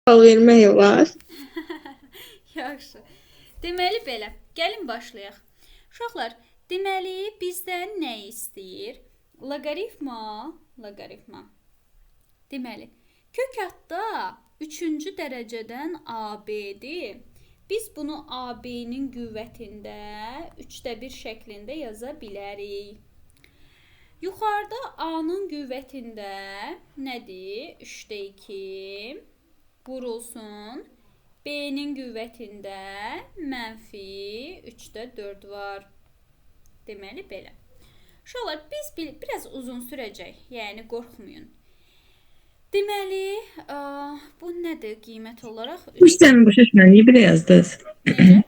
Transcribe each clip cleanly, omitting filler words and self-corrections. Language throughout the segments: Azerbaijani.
Bal vermək olar. Yaxşı. Deməli belə, gəlin başlayaq. Uşaqlar, deməli bizdən nə istəyir? Loqaritma, loqaritma. Deməli, kök altda 3-cü dərəcədən AB-dir. Biz bunu AB-nin qüvvətində 3-də 1 şəklində yaza bilərik. Yuxarıda A-nın qüvvətində nədir? 3-də 2 vurulsun. B-nin qüvvətində mənfi 3-də 4 var. Deməli belə. Uşaqlar, biz biraz uzun sürəcək, yəni qorxmayın. Deməli, bu nədir qiymət olaraq? Bu hissəni başa düşmürəm. Niyə belə yazdınız? Necə?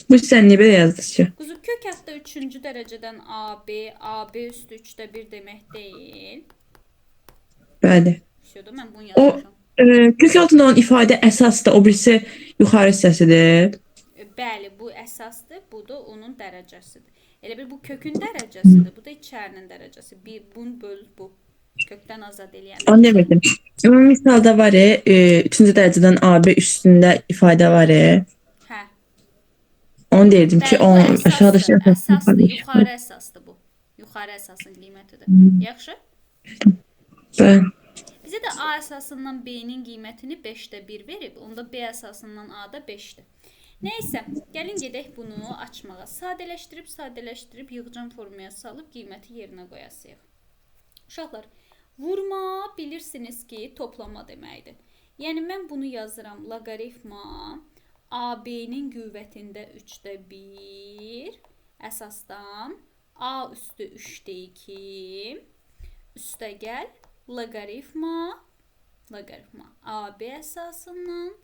Bu hissəni niyə belə yazdınız ki? Quzu, kök altda 3-cü dərəcədən AB, AB üstü 3-də 1 demək deyil. Bəli. Şudur, mən bunu O yazmışam. kök altında olan ifadə əsasdır, o birisi yuxarı hissəsidir. Bəli, bu əsasdır, bu da onun dərəcəsidir. Elə bil bu kökün dərəcəsidir, bu da içərinin dərəcəsi. Bir, bunu böl bu. Kökdən azad eləyəndə. Onu demirdim. Ümumi misalda var, 3-cü dərəcədən AB üstündə ifadə var. Hə. Onu deyirdim ki, Bəli, o bu əsasdır, aşağıdakı əsasını əsasdır, ifadə yuxarı əsasdır bu. Yuxarı əsasın qiymətidir. Yaxşı? Bəli. Bizə də A əsasından B-nin qiymətini 5-də 1 verib, onda B əsasından A da 5-dir. Nəysə, gəlin gedək bunu açmağa. Sadələşdirib, sadələşdirib yığcam formaya salıb qiyməti yerinə qoyasıyıq. Uşaqlar, vurma bilirsiniz ki, toplama deməkdir. Yəni mən bunu yazıram loqaritma AB-nin qüvvətində 3-də 1 əsasdan A üstü 3-də 2 üstə gəl loqaritma loqaritma AB əsasından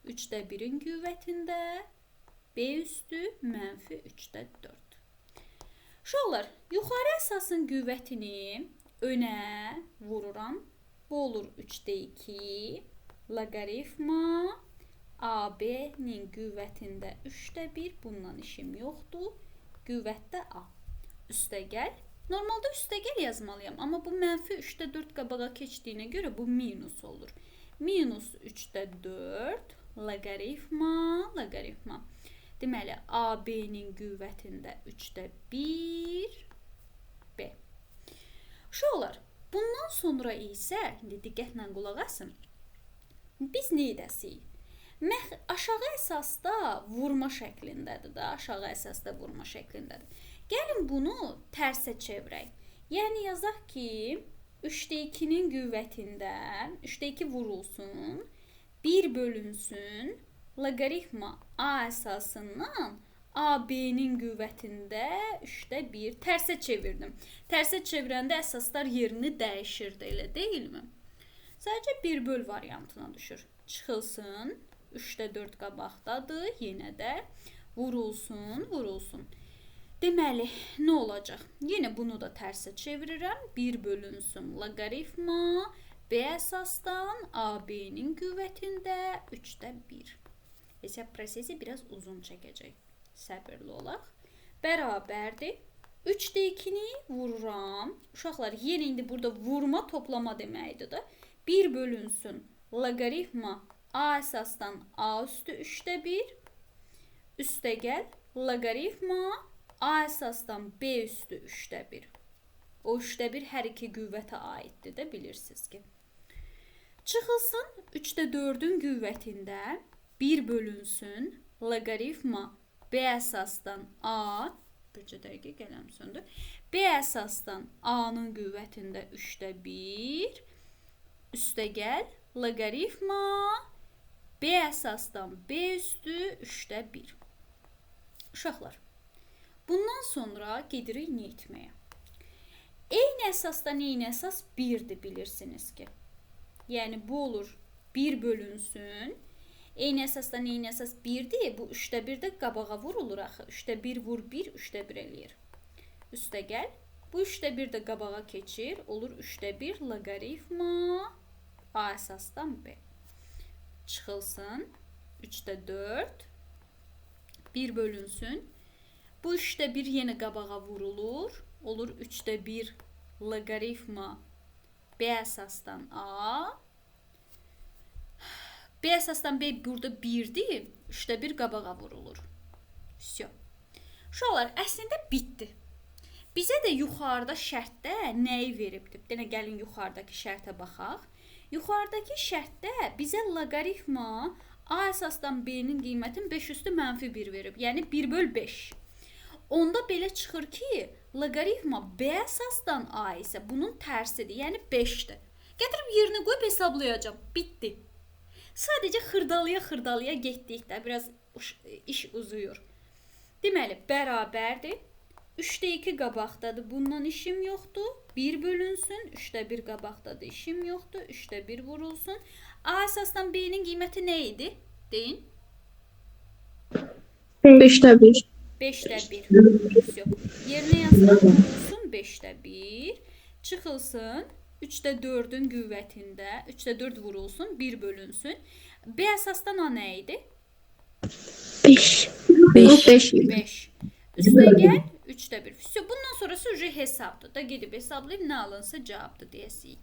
3-də 1-in qüvvətində B üstü mənfi 3-də 4. Uşaqlar, yuxarı əsasın qüvvətini önə vururam. Bu olur 3-də 2 loqaritma AB-nin qüvvətində 3-də 1. Bundan işim yoxdur. Qüvvətdə A. Üstə gəl. Normalda üstə gəl yazmalıyam, amma bu mənfi 3-də 4 qabağa keçdiyinə görə bu minus olur. Minus 3-də 4 loqaritma, loqaritma. Deməli, AB-nin qüvvətində 3-də 1 B. Uşaqlar, bundan sonra isə, indi diqqətlə qulaq asın, biz nə edəsiyik? Aşağı əsasda vurma şəklindədir da, aşağı əsasda vurma şəklindədir. Gəlin bunu tərsə çevirək. Yəni yazaq ki, 3-də 2-nin qüvvətində 3-də 2 vurulsun, 1 bölünsün, loqaritma A əsasından AB-nin qüvvətində 3-də 1. Tərsə çevirdim. Tərsə çevirəndə əsaslar yerini dəyişirdi, elə deyilmi? Sadəcə 1 böl variantına düşür. Çıxılsın, 3-də 4 qabaqdadır, yenə də vurulsun, vurulsun. Deməli, nə olacaq? Yenə bunu da tərsə çevirirəm. 1 bölünsün loqaritma B əsasdan AB-nin qüvvətində 3-də 1. Hesab prosesi biraz uzun çəkəcək. Səbirli olaq. Bərabərdir. 3-də 2-ni vururam. Uşaqlar, yenə indi burada vurma toplama deməkdir də. 1 bölünsün loqaritma A əsasdan A üstü 3-də 1. Üstə gəl loqaritma A əsasdan B üstü 3-də 1. O 3-də 1 hər iki qüvvətə aiddir də, bilirsiniz ki. Çıxılsın 3-də 4-ün qüvvətində 1 bölünsün loqaritma B əsasdan A, bircə dəqiqə qələm söndü. B əsasdan A-nın qüvvətində 3-də 1, üstə gəl loqaritma B əsasdan B üstü 3-də 1. Uşaqlar, bundan sonra gedirik nə etməyə? Eyni əsasdan eyni əsas 1-dir, bilirsiniz ki. Yəni bu olur 1 bölünsün. Eyni əsasdan eyni əsas 1-dir. Bu 3-də 1 də qabağa vurulur axı. 3-də 1 vur 1, 3-də 1 eləyir. Üstə gəl. Bu 3-də 1 də qabağa keçir. Olur 3-də 1 loqaritma A əsasdan B. Çıxılsın. 3-də 4. 1 bölünsün. Bu 3-də 1 yenə qabağa vurulur. Olur 3-də 1 loqaritma B əsasdan A. B əsasdan B burada 1-dir. 3-də 1 qabağa vurulur. Vsyo. Uşaqlar, əslində bitdi. Bizə də yuxarıda şərtdə nəyi veribdir? Dənə gəlin yuxarıdakı şərtə baxaq. Yuxarıdakı şərtdə bizə loqaritma A əsasdan B-nin qiymətini 5 üstü mənfi 1 verib. Yəni 1 böl 5. Onda belə çıxır ki, loqaritma B əsasdan A isə bunun tərsidir, yəni 5-dir. Gətirib yerinə qoyub hesablayacağam. Bitdi. Sadəcə xırdalıya-xırdalıya getdik də, biraz iş uzuyur. Deməli, bərabərdir. 3-də 2 qabaqdadır, bundan işim yoxdur. 1 bölünsün, 3-də 1 qabaqdadır, işim yoxdur. 3-də 1 vurulsun. A əsasdan B-nin qiyməti nə idi? Deyin. 5-də 1. 5-də 1. Yerinə yazıram, vurulsun 5-də 1. Çıxılsın 3-də 4-ün qüvvətində. 3-də 4 vurulsun, 1 bölünsün. B əsasdan A nə idi? 5. 5. 5. 5. Üstə gəl 3-də 1. Vsyo, bundan sonrası ucu hesabdır. Da gedib hesablayıb nə alınsa cavabdır deyəsik.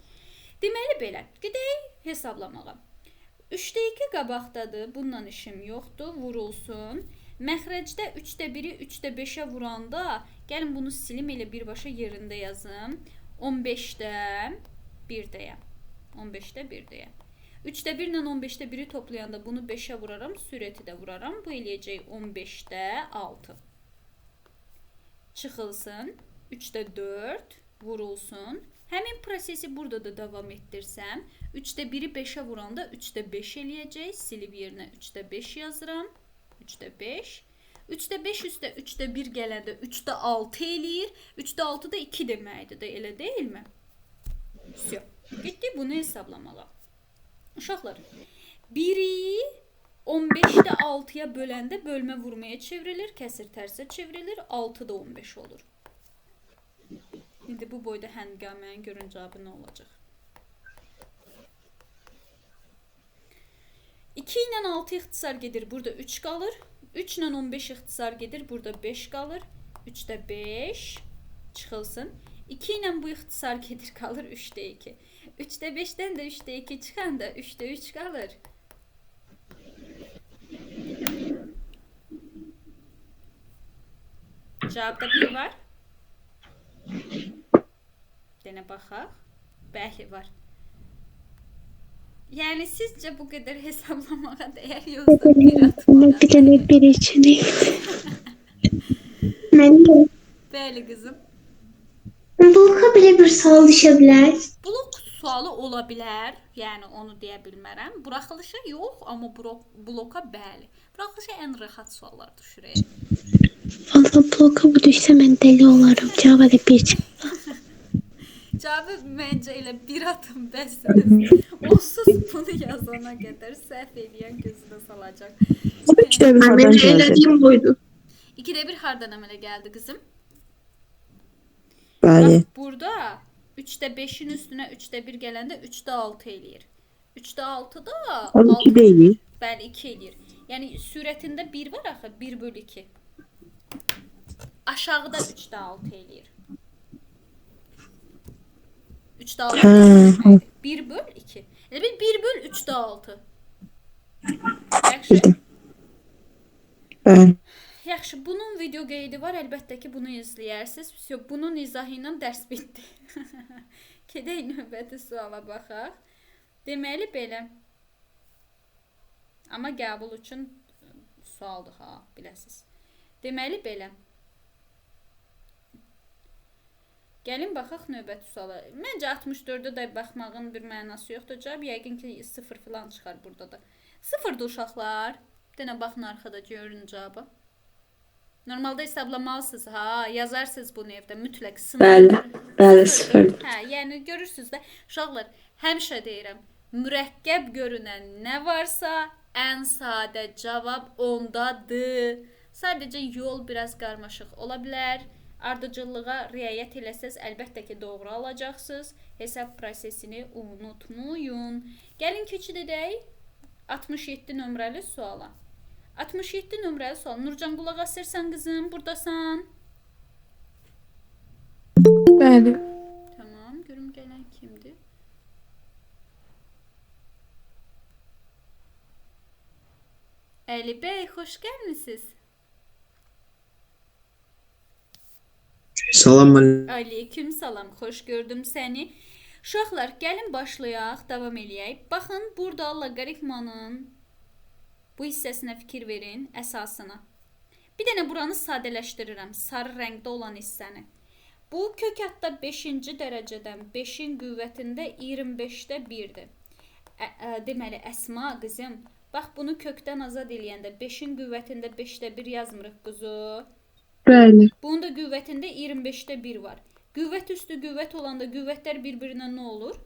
Deməli belə, gedək hesablamağa. 3-də 2 qabaqdadır, bundan işim yoxdur, vurulsun. Məxrəcdə 3-də 1-i 3-də 5-ə vuranda, gəlin bunu silim, elə birbaşa yerində yazım. 15-də 1-dəyə. 15-də 1-dəyə. 3-də 1 ilə 15-də 1-i toplayanda bunu 5-ə vuraram, sürəti də vuraram. Bu eləyəcək 15-də 6. Çıxılsın. 3-də 4 vurulsun. Həmin prosesi burada da davam etdirsəm, 3-də 1-i 5-ə vuranda 3-də 5 eləyəcək. Silib yerinə 3-də 5 yazıram. 3-də 5. 3-də 5 üstə 3-də 1 gələndə 3-də 6 eləyir. 3-də 6 da 2 deməkdir də, elə deyilmi? Vsyo. Getdik bunu hesablamağa. Uşaqlar, 1-i 15-də 6-ya böləndə bölmə vurmaya çevrilir, kəsir tərsə çevrilir, 6-da 15 olur. İndi bu boyda həngamənin görün cavabı nə olacaq? 2 ilə 6 ixtisar gedir, burada 3 qalır. 3 ilə 15 ixtisar gedir, burada 5 qalır. 3-də 5 çıxılsın. 2 ilə bu ixtisar gedir, qalır 3-də 2. 3-də 5-dən də 3-də 2 çıxanda 3-də 3 qalır. Cavabda 1 var. Dənə baxaq. Bəli, var. Yəni sizcə bu qədər hesablamağa dəyər yoxsa bir atmağa? Bir dənə bir üçün. Mənim Bəli qızım. bloka belə bir sual düşə bilər. Blok sualı ola bilər, yəni onu deyə bilmərəm. Buraxılışa yox, amma bloka bəli. Buraxılışa ən rahat suallar düşür. Valla bloka bu düşsə mən dəli olaram. Cavaba da bir çıxsa. Cavabı məncə elə bir atın bəsdir. Onsuz bunu yazana qədər səhv eləyən gözünə salacaq. 3-də 1 hardan Məncə gəldi? elədiyim buydu. 2-də 1 hardan əmələ gəldi qızım? Bəli. Bax, burada 3-də 5-in üstünə 3-də 1 gələndə 3-də 6 eləyir. 3-də 6 da 2 deyil. Bəli, 2 eləyir. Yəni sürətində 1 var axı, 1 bölü 2. Aşağıda 3-də 6 eləyir. 3-də 6. Hə. 1 böl 2. Elə bil 1 böl 3-də 6. Yaxşı. Bildim. Bəli. Yaxşı, bunun video qeydi var. Əlbəttə ki, bunu izləyərsiniz. Vsyo, bunun izahı ilə dərs bitdi. Gedək növbəti suala baxaq. Deməli belə. Amma qəbul üçün sualdır ha, biləsiz. Deməli belə. Gəlin baxaq növbəti suala. Məncə 64-də də baxmağın bir mənası yoxdur. Cavab yəqin ki 0 filan çıxar burada da. 0-dır uşaqlar. Bir dənə baxın arxada görün cavabı. Normalda hesaplamalısınız ha, yazarsınız bunu evdə mütləq sınav. Bəli. Bəli, 0. Hə, yəni görürsüz də uşaqlar, həmişə deyirəm, mürəkkəb görünən nə varsa ən sadə cavab ondadır. Sadəcə yol biraz qarmaşıq ola bilər. Ardıcıllığa riayət eləsəz əlbəttə ki, doğru alacaqsınız. Hesab prosesini unutmayın. Gəlin keçid edək 67 nömrəli suala. 67 nömrəli sual. Nurcan qulaq asırsan qızım, buradasan. Bəli. Tamam, görüm gələn kimdir? Əli bəy, xoş gəlmisiniz. Salam aleyküm. Aleyküm salam, xoş gördüm səni. Uşaqlar, gəlin başlayaq, davam eləyək. Baxın, burada loqaritmanın bu hissəsinə fikir verin, əsasına. Bir dənə buranı sadələşdirirəm, sarı rəngdə olan hissəni. Bu kök adda 5-ci dərəcədən 5-in qüvvətində 25-də 1-dir. Deməli, Əsma qızım, bax bunu kökdən azad eləyəndə 5-in qüvvətində 5-də 1 yazmırıq quzu. Bəli. Bunun da qüvvətində 25-də 1 var. Qüvvət üstü qüvvət olanda qüvvətlər bir-birinə nə olur?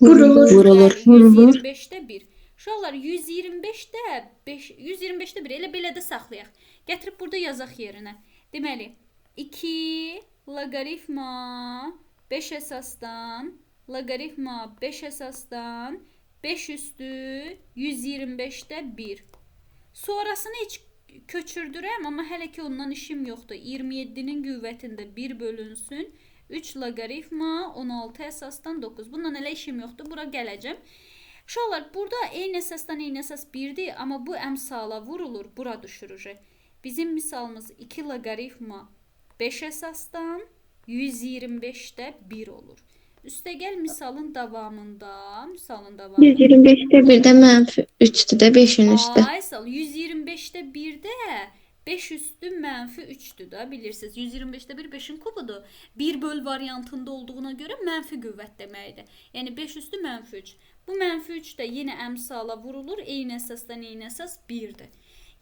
Vurulur. Vurulur. Bəli, 125-də 1. Uşaqlar 125-də 5, 125-də 1 elə belə də saxlayaq. Gətirib burada yazaq yerinə. Deməli, 2 loqaritma 5 əsasdan loqaritma 5 əsasdan 5 üstü 125-də 1. Sonrasını heç köçürdürəm, amma hələ ki ondan işim yoxdur. 27-nin qüvvətində 1 bölünsün. 3 loqaritma 16 əsasdan 9. Bundan elə işim yoxdur. Bura gələcəm. Uşaqlar, burada eyni əsasdan eyni əsas 1-dir, amma bu əmsala vurulur, bura düşürür. Bizim misalımız 2 loqaritma 5 əsasdan 125-də 1 olur. Üstəgəl misalın davamında, 125-də 1-də mənfi 3-dür də 5-in üstü. Ay sağ ol. 125-də 1-də 5 üstü mənfi 3-dür da bilirsiniz. 125-də 1 5-in kubudur. 1 böl variantında olduğuna görə mənfi qüvvət deməkdir. Yəni 5 üstü mənfi 3. Bu mənfi 3 də yenə əmsala vurulur. Eyni əsasdan eyni əsas 1-dir.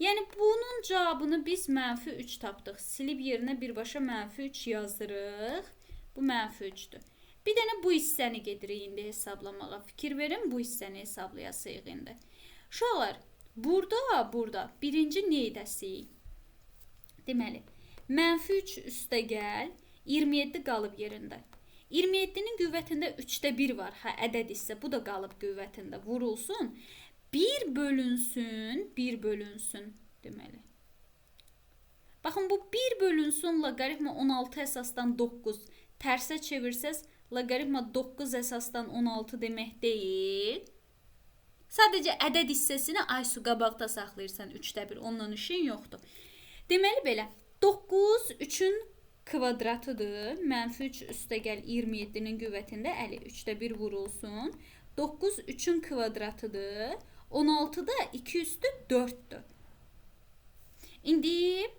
Yəni bunun cavabını biz mənfi 3 tapdıq. Silib yerinə birbaşa mənfi 3 yazırıq. Bu mənfi 3-dür. Bir dənə bu hissəni gedirik indi hesablamağa. Fikir verin, bu hissəni hesablayasıyıq indi. Uşaqlar, burada birinci nə edəsiyik? Deməli, mənfi 3 üstə gəl, 27 qalıb yerində. 27-nin qüvvətində 3-də 1 var. Hə, ədəd hissə, bu da qalıb qüvvətində. Vurulsun. 1 bölünsün, 1 bölünsün deməli. Baxın, bu 1 bölünsün loqaritma 16 əsasdan 9. Tərsə çevirsəz, loqaritma 9 əsasdan 16 demək deyil. Sadəcə ədəd hissəsini Aysu qabaqda saxlayırsan 3-də 1. Ondan işin yoxdur. Deməli belə, 9 3-ün kvadratıdır. Mənfi 3 üstəgəl 27-nin qüvvətində 50 3-də 1 vurulsun. 9 3-ün kvadratıdır. 16-da 2 üstü 4-dür. İndi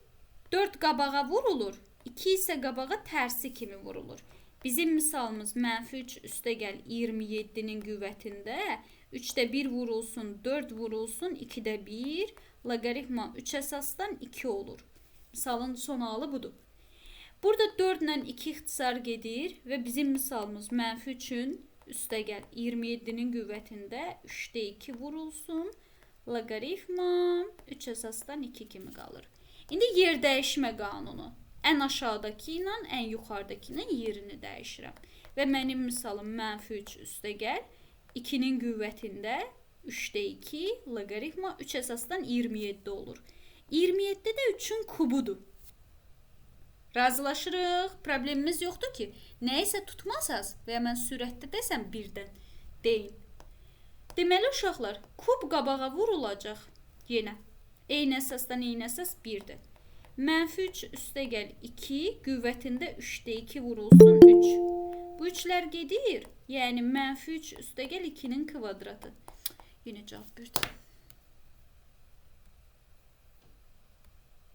4 qabağa vurulur. 2 isə qabağa tərsi kimi vurulur. Bizim misalımız mənfi 3 üstəgəl 27-nin qüvvətində 3-də 1 vurulsun, 4 vurulsun, 2-də 1, loqaritma 3 əsasdan 2 olur. Misalın son halı budur. Burada 4 ilə 2 ixtisar gedir və bizim misalımız mənfi 3-ün üstəgəl 27-nin qüvvətində 3-də 2 vurulsun, loqaritma 3 əsasdan 2 kimi qalır. İndi yer dəyişmə qanunu. Ən aşağıdakı ilə ən yuxarıdakı ilə yerini dəyişirəm. Və mənim misalım mənfi 3 üstəgəl 2-nin qüvvətində 3-də 2 loqaritma 3 əsasdan 27 olur. 27 də 3-ün kubudur. Razılaşırıq. Problemimiz yoxdur ki. Nəyisə tutmasaz və ya mən sürətdə desəm birdən deyin. Deməli uşaqlar, kub qabağa vurulacaq yenə. Eyni əsasdan eyni əsas 1-dir. Mənfi 3 üstəgəl 2 qüvvətində 3-də 2 vurulsun 3. Bu 3-lər gedir. Yəni mənfi 3 üstəgəl 2-nin kvadratı. Yenə cavab 1-dir.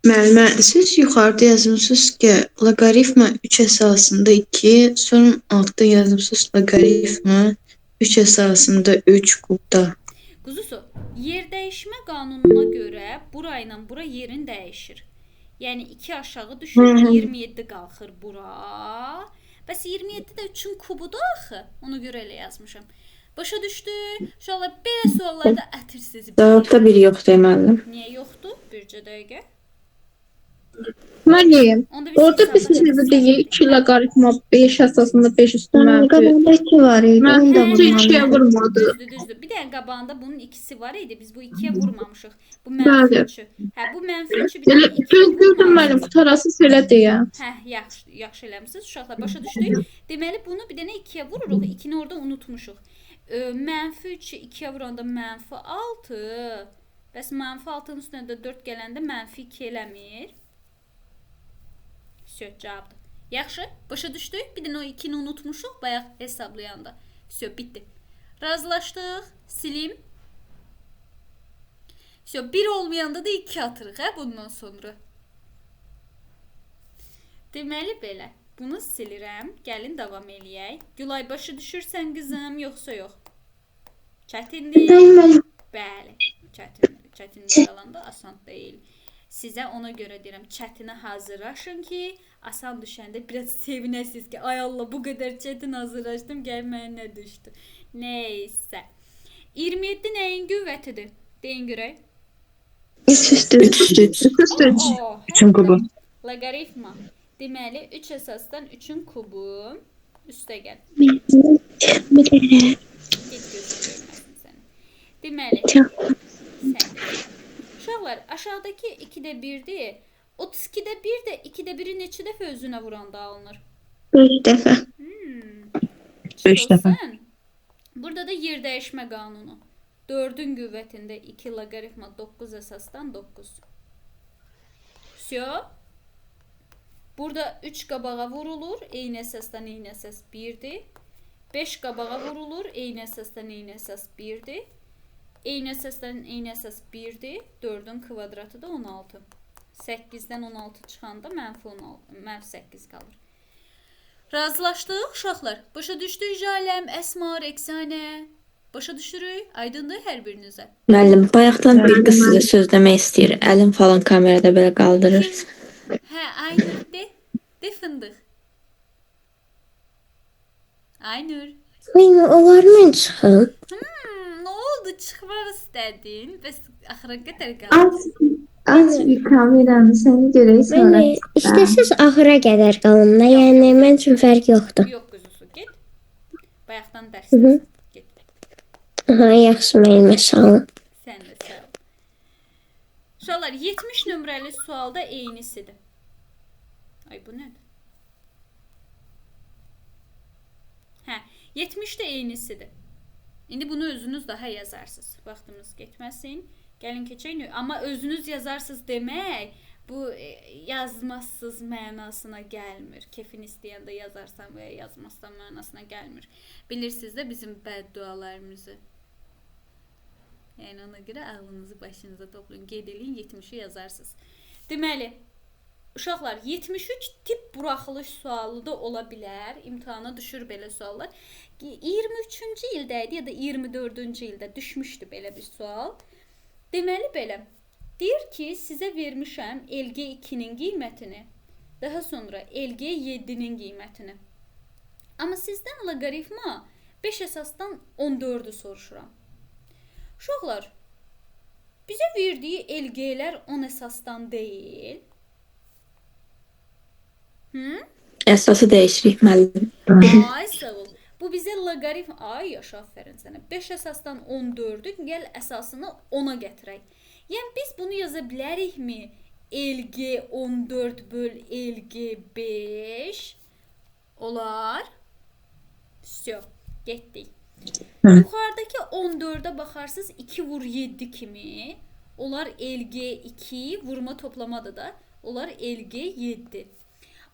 Müəllimə, siz yuxarıda yazmısınız ki, loqaritma 3 əsasında 2, sonra altda yazmısınız loqaritma 3 əsasında 3 kubda. Quzusu, yer dəyişmə qanununa görə bura ilə bura yerin dəyişir. Yəni 2 aşağı düşür, 27 qalxır bura. Bəs 27 də 3-ün kubudur axı. Ona görə elə yazmışam. Başa düşdü? Uşaqlar, belə suallarda ətirsiz. Cavabda 1 yoxdur müəllim. Niyə yoxdur? Bircə dəqiqə. Müəllim, Onda biz orada biz hesabla çevirdik 2 loqaritma 5 əsasında 5 üstü mənfi. Qabağında 2 var idi. Onu da Mənfi 2-yə vurmalıydım. vurmadı. Düzdür, düzdür. Bir dənə qabağında bunun ikisi var idi. Biz bu 2-yə vurmamışıq. Bu mənfi Bəli. 3-ü. Hə, bu mənfi 3-ü bir Elə dənə 2-yə gördüm müəllim, vurmamışıq. qutarasız elə deyə. Hə, yaxşı, yaxşı eləmisiniz. Uşaqlar başa düşdük. Deməli bunu bir dənə 2-yə vururuq. 2-ni orada unutmuşuq. Mənfi 3-ü 2-yə vuranda mənfi 6. Bəs mənfi 6-nın üstünə də 4 gələndə mənfi 2 eləmir. Vse, cavabdır. Yaxşı, başa düşdük. Bir də o 2-ni unutmuşuq bayaq hesablayanda. Vse, bitdi. Razılaşdıq. Silim. Vse, 1 olmayanda da 2 atırıq, hə, bundan sonra. Deməli belə. Bunu silirəm. Gəlin davam eləyək. Gülay, başa düşürsən qızım, yoxsa yox? Çətindir? Bəli. Bəli, çətindir. Çətinlik alanda asan deyil. Sizə ona görə deyirəm, çətinə hazırlaşın ki, asan düşəndə biraz sevinəsiniz ki, ay Allah, bu qədər çətin hazırlaşdım, gəl mənə nə düşdü. Neysə. 27 nəyin qüvvətidir? Deyin görək. 3 üstü 3 üstü 3. 3 üstü 3. Oh, 3-ün kubu. Loqaritma. Deməli, 3 əsasdan 3-ün kubu üstə gəl. Bir dənə. Get gözün görməsin səni. Deməli, Çox. sən. Uşaqlar, aşağıdakı 2-də 1-dir. 32-də 1 də 2-də 1-i neçə dəfə özünə vuranda alınır? 5 dəfə. 5 dəfə. Çıxılsın. Burada da yer dəyişmə qanunu. 4-ün qüvvətində 2 loqaritma 9 əsasdan 9. Vsyo. Burada 3 qabağa vurulur. Eyni əsasdan eyni əsas 1-dir. 5 qabağa vurulur. Eyni əsasdan eyni əsas 1-dir. Eyni əsasdan eyni əsas 1-dir. 4-ün kvadratı da 16. 8-dən 16 çıxanda mənfi 16, mənfi 8 qalır. Razılaşdıq uşaqlar. Başa düşdük Jaləm, Əsma, Rəqsanə. Başa düşürük? Aydındır hər birinizə. Müəllim, bayaqdan bir qız sizə söz demək istəyir. Əlin falan kamerada belə qaldırır. Hə, Aynur de. De fındıq. Aynur. Müəllim, olar mən çıxım? Nə oldu? Çıxmaq istədin? Bəs axıra qədər qaldı. Aç bir kameranı səni görək sonra. Mən istəsiz axıra qədər qalım da, yəni mən üçün fərq yoxdur. Yox quzusu, get. Bayaqdan dərsdə. Get. Aha, yaxşı müəllimə, sağ olun. Sən də sağ ol. Uşaqlar, 70 nömrəli sualda eynisidir. Ay, bu nədir? Hə, 70 də eynisidir. İndi bunu özünüz daha yazarsınız. Vaxtımız getməsin. Gəlin keçək. Amma özünüz yazarsınız demək, bu yazmazsız mənasına gəlmir. Kefin istəyəndə yazarsan və ya yazmazsan mənasına gəlmir. Bilirsiniz də bizim bəddualarımızı. Yəni ona görə ağlınızı başınıza toplayın. Qeyd eləyin, 70-i yazarsınız. Deməli, uşaqlar, 73 tip buraxılış sualı da ola bilər. İmtahana düşür belə suallar. 23-cü ildə idi ya da 24-cü ildə düşmüşdü belə bir sual. Deməli belə. Deyir ki, sizə vermişəm LG2-nin qiymətini, daha sonra LG7-nin qiymətini. Amma sizdən loqaritma 5 əsasdan 14-ü soruşuram. Uşaqlar, bizə verdiyi LG-lər 10 əsasdan deyil. Hı? Əsası dəyişirik müəllim. Ay sağ ol. Bu bizə loqaritm, ay yaşa, aferin sənə. 5 əsasdan 14-ü gəl əsasını 10-a gətirək. Yəni biz bunu yaza bilərikmi? LG 14 böl LG 5 olar. Vsyo, getdik. Yuxarıdakı 14-ə baxarsınız 2 vur 7 kimi. Olar LG 2 vurma toplamadır da. Olar LG 7.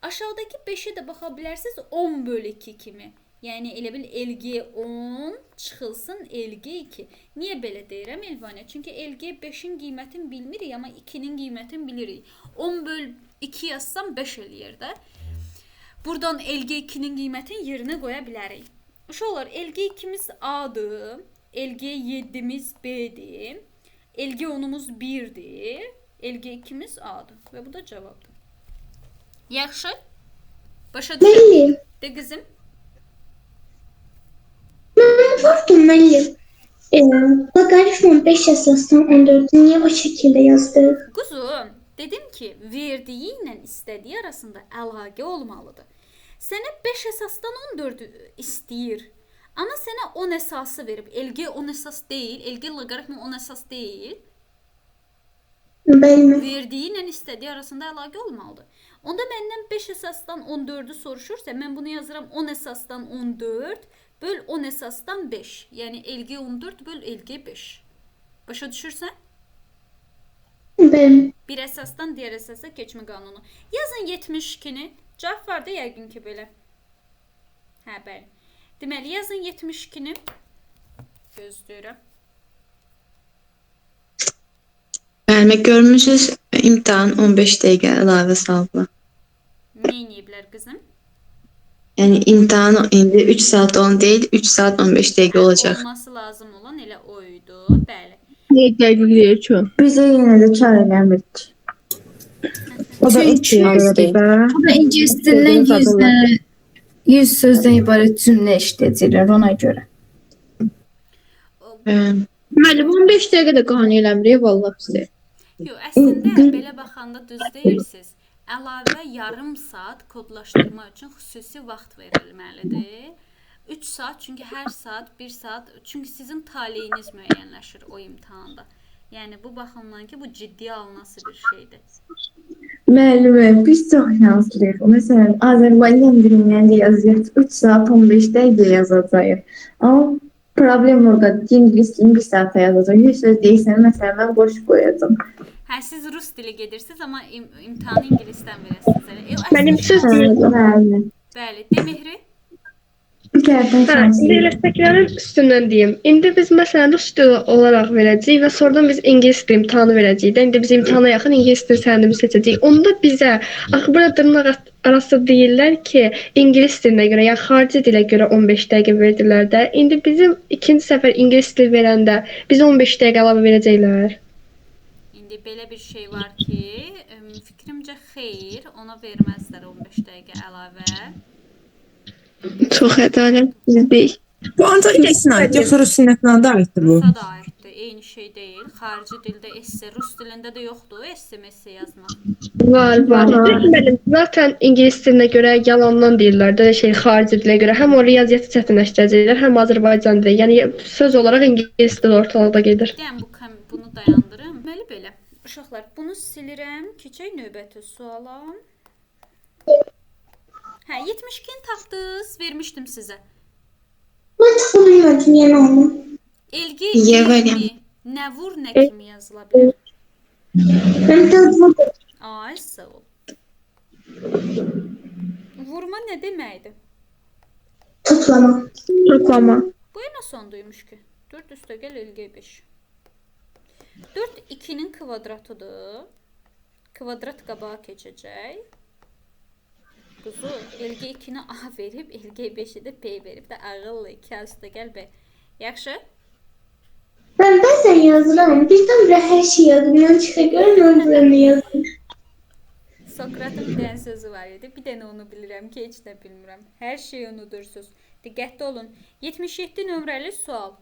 Aşağıdakı 5-ə də baxa bilərsiniz 10 böl 2 kimi. Yəni elə bil LG 10 çıxılsın LG 2. Niyə belə deyirəm Elvanə? Çünki LG 5-in qiymətini bilmirik, amma 2-nin qiymətini bilirik. 10 böl 2 yazsam 5 eləyir də. Buradan LG 2-nin qiymətini yerinə qoya bilərik. Uşaqlar, LG 2-miz A-dır, LG 7-miz B-dir, LG 10-umuz 1-dir, LG 2-miz A-dır və bu da cavabdır. Yaxşı? Başa düşdün? Müəllim, De qızım. mən vurdum müəllim. Loqaritma 5 əsasdan 14-ü niyə o şəkildə yazdıq? Quzum, dedim ki, verdiyi ilə istədiyi arasında əlaqə olmalıdır. Sənə 5 əsasdan 14 istəyir. Amma sənə 10 əsası verib. LG 10 əsas deyil, LG loqaritma 10 əsas deyil. Bəli. Verdiyi ilə istədiyi arasında əlaqə olmalıdır. Onda məndən 5 əsasdan 14-ü soruşursa, mən bunu yazıram 10 əsasdan 14 Böl 10 əsasdan 5. Yəni LG 14 böl LG 5. Başa düşürsən? Bəli. Bir əsasdan digər əsasa keçmə qanunu. Yazın 72-ni. Cavab var da yəqin ki belə. Hə, bəli. Deməli, yazın 72-ni. Gözləyirəm. Müəllimə görmüsünüz, imtahan 15 dəqiqə əlavə salıblar. Nə eləyiblər qızım? Yəni imtahan indi 3 saat 10 deyil, 3 saat 15 dəqiqə olacaq. Olması lazım olan elə o idi. Bəli. Niyə dəqiq deyir ki? Bizə yenə də kar eləmir ki. O da 3 Az deyil. Bu da ingilis dilindən 100 sözdən ibarət cümlə işlədəcəklər ona görə. Bəli. Müəllim 15 dəqiqə də qane eləmir, vallah bizə. Yox, əslində belə baxanda düz deyirsiniz. Əlavə yarım saat kodlaşdırma üçün xüsusi vaxt verilməlidir. 3 saat, çünki hər saat 1 saat, çünki sizin taleyiniz müəyyənləşir o imtahanda. Yəni bu baxımdan ki, bu ciddiyə alınası bir şeydir. Müəllimə, biz çox şanslıyıq. Məsələn, Azərbaycan dilindən yazacaq 3 saat 15 dəqiqə yazacağıq. Amma problem oradadır ki, ingilis dilini 1 saata yazacaq. 100 söz deyirsən, məsələn, mən boş qoyacağam. Hə, siz rus dili gedirsiniz, amma imtahanı ingilisdən verəsiniz elə. Mənim söz Bəli. Bəli, de Mehri. Bir tərəfdən Hə, indi şanslıyıq. elə təklərin üstündən deyim. İndi biz məsələn rus dili olaraq verəcəyik və sonradan biz ingilis dili imtahanı verəcəyik də. İndi biz imtahana yaxın ingilis dili sənədimizi seçəcəyik. Onda bizə axı burada dırnaq arası deyirlər ki, ingilis dilinə görə, yəni xarici dilə görə 15 dəqiqə verdilər də. İndi bizim ikinci səfər ingilis dili verəndə bizə 15 dəqiqə əlavə verəcəklər. İndi belə bir şey var ki, fikrimcə xeyr, ona verməzlər 15 dəqiqə əlavə. Çox ədalətsizlik. Bu ancaq ingilisinə aid, yoxsa rus dilinə də aiddir bu? Rusa da aiddir, eyni şey deyil. Xarici dildə esse, rus dilində də yoxdur esse, messe yazmaq. Var, var. Müəllim, zaten ingilis dilinə görə yalandan deyirlər də şey xarici dilə görə həm o riyaziyyatı çətinləşdirəcəklər, həm Azərbaycan dili. Yəni söz olaraq ingilis dili ortalıqda gedir. Deyəm bunu dayandırım. Deməli belə. Uşaqlar, bunu silirəm. Keçək növbəti suala. Hə, 72-ni tapdınız, vermişdim sizə. Mən tapa bilmədim yenə onu. LG Y variantı. 20 nə vur, nə kimi yazıla bilər? Mən də vurdum. Ay, sağ ol. Vurma nə deməkdir? Toplama. Toplama. Bu nə sonduymuş ki? 4 üstəgəl LG 5. 4 2-nin kvadratıdır. Kvadrat qabağa keçəcək. Quzu, LG 2-ni A verib, LG 5-i də B verib də ağıllı 2 A üstəgəl B. Yaxşı? Mən bəzən yazıram. Birdən-birə hər şey yadımdan çıxır. Görürəm mən bura nə yazıram. Sokratın bir dənə sözü var idi. Bir dənə onu bilirəm ki, heç nə bilmirəm. Hər şeyi unudursunuz. Diqqətli olun. 77 nömrəli sual.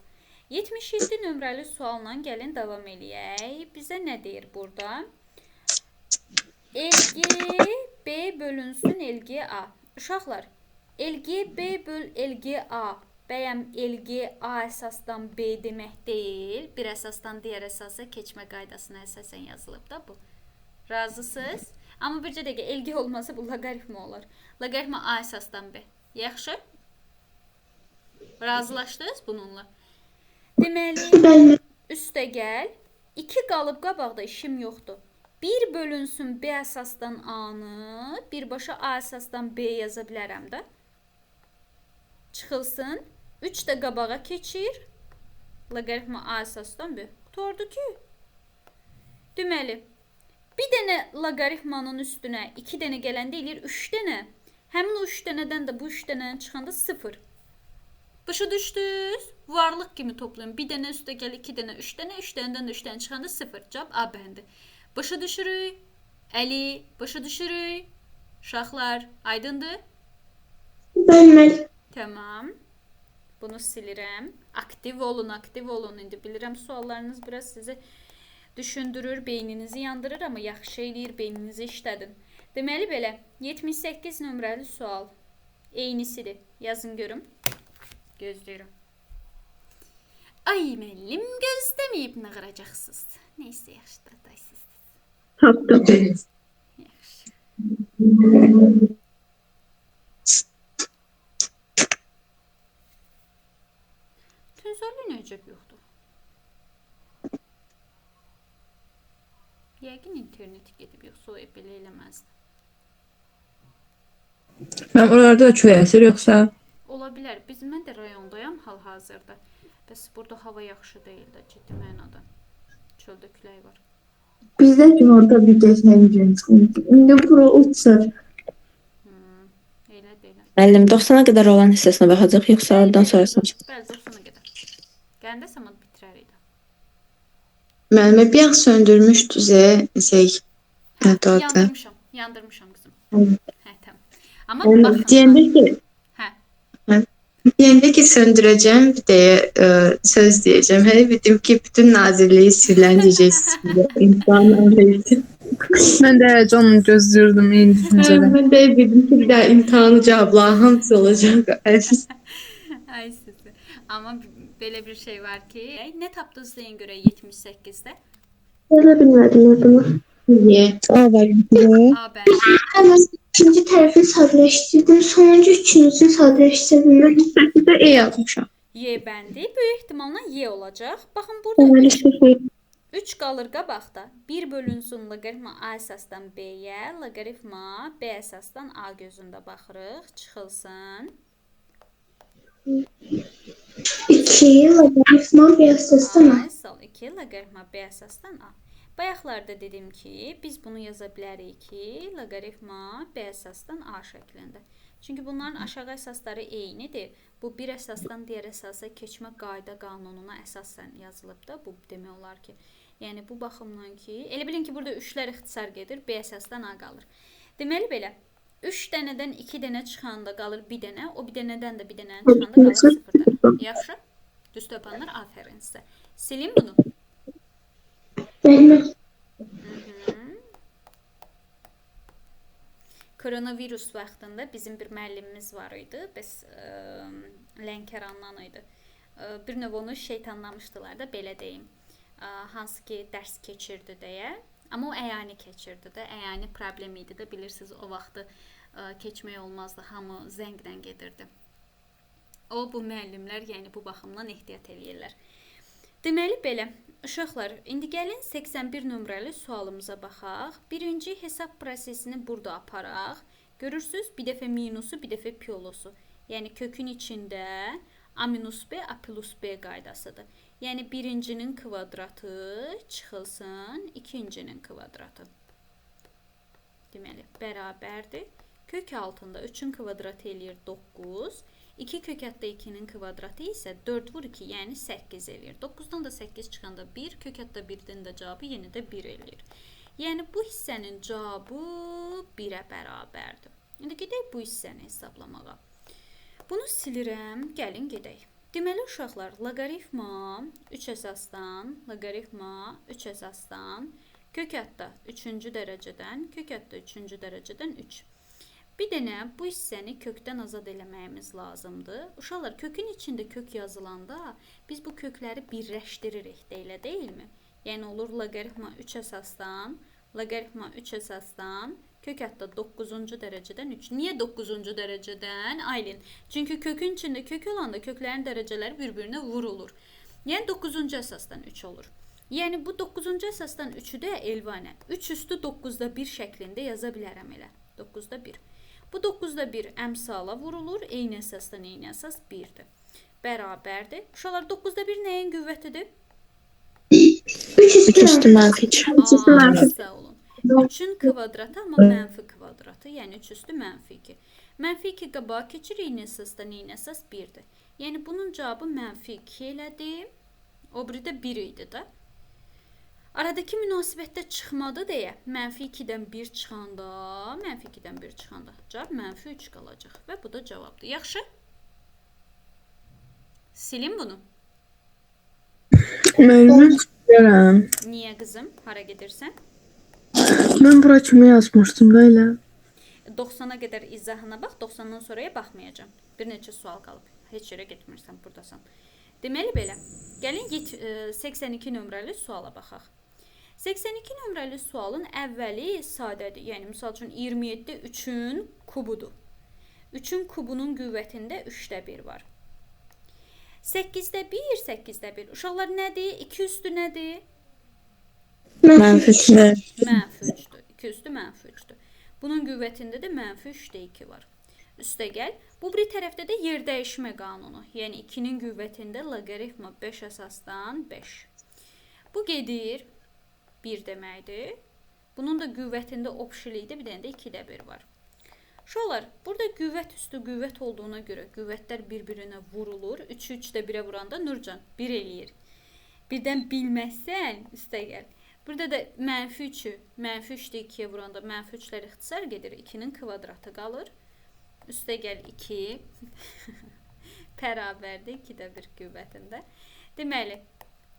77 nömrəli sualla gəlin davam eləyək. Bizə nə deyir burada? LG B bölünsün LG A. Uşaqlar, LG B böl LG A. Bəyəm LG A əsasdan B demək deyil. Bir əsasdan digər əsasa keçmə qaydasına əsasən yazılıb da bu. Razısınız? Amma bircə dəqiqə LG olmasa bu loqaritma olar. Loqaritma A əsasdan B. Yaxşı? Razılaşdınız bununla? Deməli, Bəli. üstəgəl 2 qalıb qabaqda işim yoxdur. 1 bölünsün B əsasdan A-nı, birbaşa A əsasdan B yaza bilərəm də. Çıxılsın. 3 də qabağa keçir. Loqaritma A əsasdan B. Qurtardı ki. Deməli, bir dənə loqaritmanın üstünə 2 dənə gələndə eləyir 3 dənə. Həmin o 3 dənədən də bu 3 dənənin çıxanda 0. Başa düşdünüz? Varlıq kimi toplayın. Bir dənə üstə gəl 2 dənə, 3 dənə, 3 dənədən də 3 dənə çıxanda 0. Cavab A bəndi. Başa düşürük? Əli, başa düşürük? Uşaqlar, aydındır? Bəli, müəllim. Tamam. Bunu silirəm. Aktiv olun, aktiv olun. İndi bilirəm suallarınız biraz sizi düşündürür, beyninizi yandırır, amma yaxşı eləyir, beyninizi işlədin. Deməli belə, 78 nömrəli sual. Eynisidir. Yazın görüm. Gözləyirəm. Ay müəllim, gözləməyib nığıracaqsınız. Neysə, yaxşı da daysız. Tapdım. Yaxşı. əcəb yoxdur? Yəqin interneti gedib, yoxsa o belə eləməzdi. Mən oralarda da külək əsir yoxsa? Ola bilər. Mən də rayondayam hal-hazırda. Bəs burada hava yaxşı deyil də, ciddi mənada. Çöldə külək var. Bizdə günorta bir qəşəng gün çıxmışdı. İndi bura uçur. Elə də elə. Müəllim 90-a qədər olan hissəsinə baxacaq, yoxsa Bəli, oradan bəli, sonrasına? Bəli, 90-a qədər. Gələndə zaman bitirərik də. Müəllimə bir an söndürmüşdünüz, şey, Hə, nə adı? yandırmışam. Yandırmışam qızım. Hə, tamam. Amma baxın. Deyəndə ki, Hə. deyəndə ki söndürəcəm deyə söz deyəcəm. Hələ bildim ki, bütün nazirliyi silən deyəcəksiniz. İmtahan alıydı. Mən də həyəcanla gözləyirdim eyni düşüncədə. Mən də bildim ki, bir daha imtahanı cavablar hamısı olacaq. Ay sizi. Amma belə bir şey var ki, nə tapdınız deyin görək 78-də? Yaza bilmədim adımı. Niyə? A variantı. A bəli. Hemen ikinci tərəfini sadələşdirdim. Sonuncu üçüncüsünü sadələşdirə bilmədim. 8-də E yazmışam. Y bəndi böyük ehtimalla Y olacaq. Baxın burada Deməli, sıfır. 3 qalır qabaqda. 1 bölünsün loqaritma A əsasdan B-yə, loqaritma B əsasdan A gözündə baxırıq. Çıxılsın. 2 loqaritma B əsasdan A. A sal 2 loqaritma B əsasdan A. Bayaqlarda dedim ki, biz bunu yaza bilərik ki, loqaritma B əsasdan A şəklində. Çünki bunların aşağı əsasları eynidir. Bu bir əsasdan digər əsasa keçmə qayda qanununa əsasən yazılıb da, bu demək olar ki. Yəni bu baxımdan ki, elə bilin ki, burada 3-lər ixtisar gedir, B əsasdan A qalır. Deməli belə, 3 dənədən 2 dənə çıxanda qalır 1 dənə, o bir dənədən də 1 dənə çıxanda qalır 0 dənə. Yaxşı? Düz tapanlar, afərin sizə. Silin bunu. Bəli. Koronavirus vaxtında bizim bir müəllimimiz var idi. Bəs Lənkərandan idi. Bir növ onu şeytanlamışdılar da, belə deyim. Hansı ki dərs keçirdi deyə. Amma o əyani keçirdi də. Əyani problem idi də. Bilirsiniz, o vaxtı keçmək olmazdı. Hamı zənglə gedirdi. O, bu müəllimlər, yəni bu baxımdan ehtiyat eləyirlər. Deməli belə, uşaqlar, indi gəlin 81 nömrəli sualımıza baxaq. Birinci hesab prosesini burada aparaq. Görürsünüz, bir dəfə minusu, bir dəfə piyolosu. Yəni kökün içində A minus B, A plus B qaydasıdır. Yəni birincinin kvadratı çıxılsın ikincinin kvadratı. Deməli, bərabərdir. Kök altında 3-ün kvadratı eləyir 9. 2 kök altda 2-nin kvadratı isə 4 vur 2, yəni 8 eləyir. 9-dan da 8 çıxanda 1, kök altda 1-nin də cavabı yenə də 1 eləyir. Yəni bu hissənin cavabı 1-ə bərabərdir. İndi gedək bu hissəni hesablamağa. Bunu silirəm, gəlin gedək. Deməli uşaqlar, loqaritma 3 əsasdan, loqaritma 3 əsasdan, kök altda 3-cü dərəcədən, kök altda 3-cü dərəcədən 3. Bir dənə bu hissəni kökdən azad eləməyimiz lazımdır. Uşaqlar, kökün içində kök yazılanda biz bu kökləri birləşdiririk də, elə deyilmi? Yəni olur loqaritma 3 əsasdan, loqaritma 3 əsasdan, kök altda 9-cu dərəcədən 3. Niyə 9-cu dərəcədən, Aylin? Çünki kökün içində kök olanda köklərin dərəcələri bir-birinə vurulur. Yəni 9-cu əsasdan 3 olur. Yəni bu 9-cu əsasdan 3-ü də Elvanə 3 üstü 9-da 1 şəklində yaza bilərəm elə. 9-da 1. Bu 9-da 1 əmsala vurulur. Eyni əsasdan eyni əsas 1-dir. Bərabərdir. Uşaqlar, 9-da 1 nəyin qüvvətidir? 3 3 üstü mənfi 2. Sağ olun. 3-ün kvadratı, amma mənfi kvadratı, yəni 3 üstü mənfi 2. Mənfi 2 qabağa keçir, eyni əsasdan eyni əsas 1-dir. Yəni bunun cavabı mənfi 2 elədi. O biri də 1 idi də. Aradakı münasibətdə çıxmadı deyə mənfi 2-dən 1 çıxanda, mənfi 2-dən 1 çıxanda cavab mənfi 3 qalacaq və bu da cavabdır. Yaxşı? Silin bunu. Müəllimə çıxıram. Niyə qızım? Hara gedirsən? Mən bura kimi yazmışdım da elə. 90-a qədər izahına bax, 90-dan sonraya baxmayacağam. Bir neçə sual qalıb. Heç yerə getmirsən, buradasan. Deməli belə. Gəlin 82 nömrəli suala baxaq. 82 nömrəli sualın əvvəli sadədir. Yəni, misal üçün, 27 3-ün kubudur. 3-ün kubunun qüvvətində 3-də 1 var. 8-də 1, 8-də 1. Uşaqlar nədir? 2 üstü nədir? Mənfi 3. Mənfi 3-dür. 2 üstü mənfi 3-dür. Bunun qüvvətində də mənfi 3-də 2 var. Üstə gəl. Bu biri tərəfdə də yer dəyişmə qanunu. Yəni 2-nin qüvvətində loqaritma 5 əsasdan 5. Bu gedir 1 deməkdir. Bunun da qüvvətində opşilikdə bir dənə də 2-də 1 var. Uşaqlar, burada qüvvət üstü qüvvət olduğuna görə qüvvətlər bir-birinə vurulur. 3-ü 3-də 1-ə vuranda Nurcan 1 eləyir. Birdən bilməzsən, üstə gəl. Burada da mənfi 3-ü, mənfi 3-də 2-yə vuranda mənfi 3-lər ixtisar gedir. 2-nin kvadratı qalır. Üstə gəl 2 bərabərdir 2-də 1 qüvvətində. Deməli,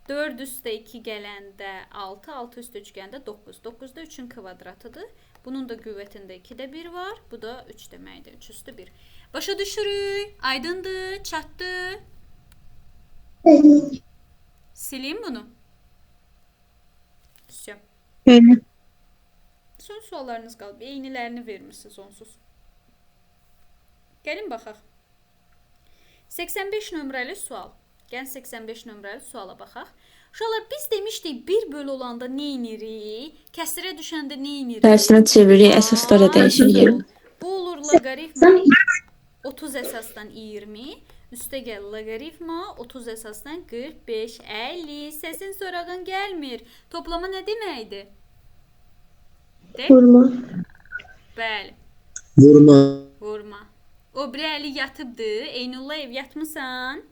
4 üstə 2 gələndə 6, 6 üstə 3 gələndə 9. 9 da 3-ün kvadratıdır. Bunun da qüvvətində 2-də 1 var. Bu da 3 deməkdir. 3 üstü 1. Başa düşürük. Aydındır, çatdı. Bəli. Silim bunu. Vsyo. Bəli. Son suallarınız qalıb. Eynilərini vermişsiniz onsuz. Gəlin baxaq. 85 nömrəli sual. Gəlin 85 nömrəli suala baxaq. Uşaqlar, biz demişdik 1 bölü olanda nə edirik? Kəsrə düşəndə nə edirik? Tərsinə çeviririk, əsaslar da dəyişir yeri. Bu olur loqaritma 30 əsasdan 20, üstə gəl loqaritma 30 əsasdan 45, 50. Səsin sorağın gəlmir. Toplama nə deməkdir? De? Vurma. Bəli. Vurma. Vurma. O biri əli yatıbdı. Eynullayev yatmısan?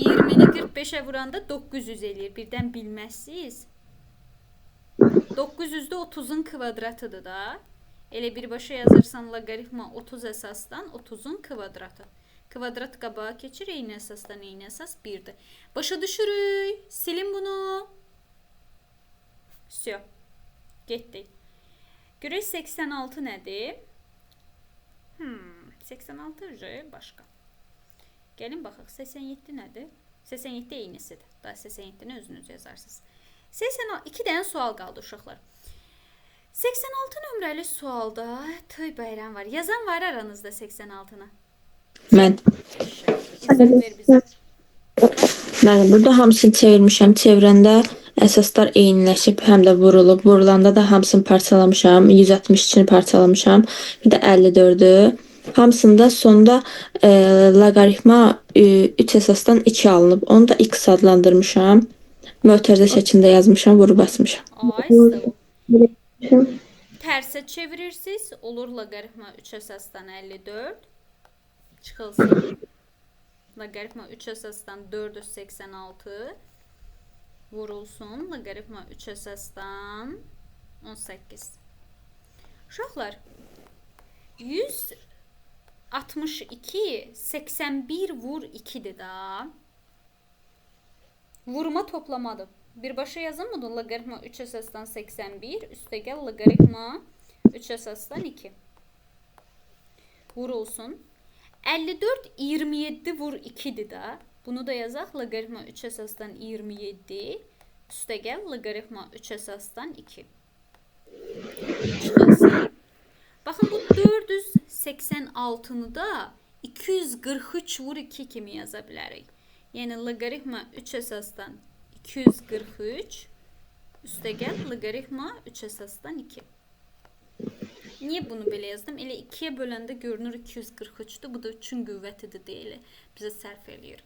20-ni 45-ə vuranda 900 eləyir. Birdən bilməzsiniz. 900-də 30-un kvadratıdır da. Elə birbaşa yazırsan loqaritma 30 əsasdan 30-un kvadratı. Kvadrat qabağa keçir, eyni əsasdan eyni əsas 1-dir. Başa düşürük. Silin bunu. Vsyo. Getdik. Görək 86 nədir? 86 başqa. Gəlin baxaq. 87 nədir? 87 eynisidir. Daha 87-ni özünüz yazarsınız. 82 dənə sual qaldı uşaqlar. 86 nömrəli sualda tüy bayram var. Yazan var aranızda 86-nı? Mən. İzin ver bizə. Mən burada hamısını çevirmişəm. Çevirəndə əsaslar eyniləşib, həm də vurulub. Vurulanda da hamısını parçalamışam. 162-ni parçalamışam. Bir də 54-ü. Hamısında sonda loqaritma 3 əsasdan 2 alınıb. Onu da x adlandırmışam. Mötərizə şəklində yazmışam, vurub basmışam. Ay, sağ ol. Tərsə çevirirsiniz. Olur loqaritma 3 əsasdan 54. Çıxılsın. Loqaritma 3 əsasdan 486 vurulsun. Loqaritma 3 əsasdan 18. Uşaqlar, 162 81 vur 2-dir da. Vurma toplamadır. Birbaşa yazın bunu. Loqaritma 3 əsasdan 81, üstəgəl loqaritma 3 əsasdan 2. Vurulsun. 54 27 vur 2-dir da. Bunu da yazaq. Loqaritma 3 əsasdan 27, üstəgəl loqaritma 3 əsasdan 2. Çıxılsın. Baxın, bu 486-nı da 243 vur 2 kimi yaza bilərik. Yəni loqaritma 3 əsasdan 243, üstəgəl loqaritma 3 əsasdan 2. Niyə bunu belə yazdım? Elə 2-yə böləndə görünür 243-dür. Bu da 3-ün qüvvətidir deyə bizə sərf eləyir.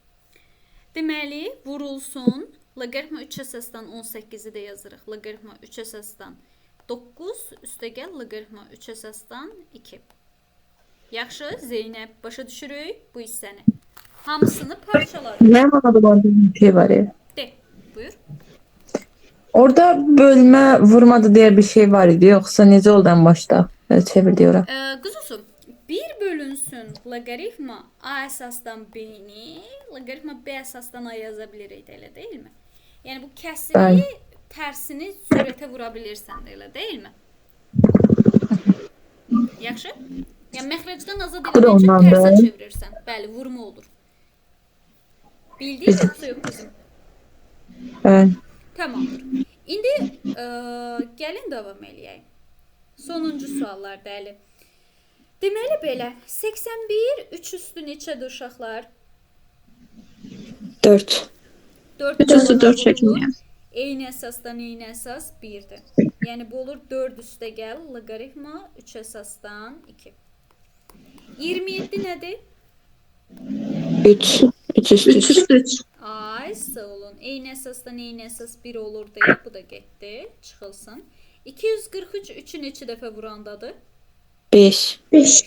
Deməli, vurulsun. Loqaritma 3 əsasdan 18-i də yazırıq. Loqaritma 3 əsasdan 9, üstəgəl loqaritma 3 əsasdan 2. Yaxşı, Zeynəb, başa düşürük bu hissəni. Hamısını parçaladım. Mənim anladığım bir şey var ya. De, buyur. Orada bölmə vurmadı deyə bir şey var idi, yoxsa necə oldu ən başda? Çevirdi ora. Qızılsın, 1 bölünsün loqaritma A əsasdan B-ni, loqaritma B əsasdan A yaza bilirik də, elə deyilmi? Yəni bu kəsiri Bəli. tərsini sürətə vura bilirsən də, elə deyilmi? Yaxşı? Yəni məxrəcdən azad Bu da eləmək üçün ondandır. tərsə çevirirsən. Bəli, vurma olur. Bildin yoxsa yox qızım? Bəli. Tamamdır. İndi gəlin davam eləyək. Sonuncu suallar dəli. Deməli belə, 81 3 üstü neçədir uşaqlar? 4. 4 3 üstü 4 şəklində. Eyni əsasdan eyni əsas 1-dir. Yəni bu olur 4 üstə gəl loqaritma 3 əsasdan 2. 27 nədir? 3. 3 üstü 3 3. üstü 3. Ay, sağ olun. Eyni əsasdan eyni əsas 1 olur deyə bu da getdi. Çıxılsın. 243 3-ü neçə dəfə vurandadır? 5. 5.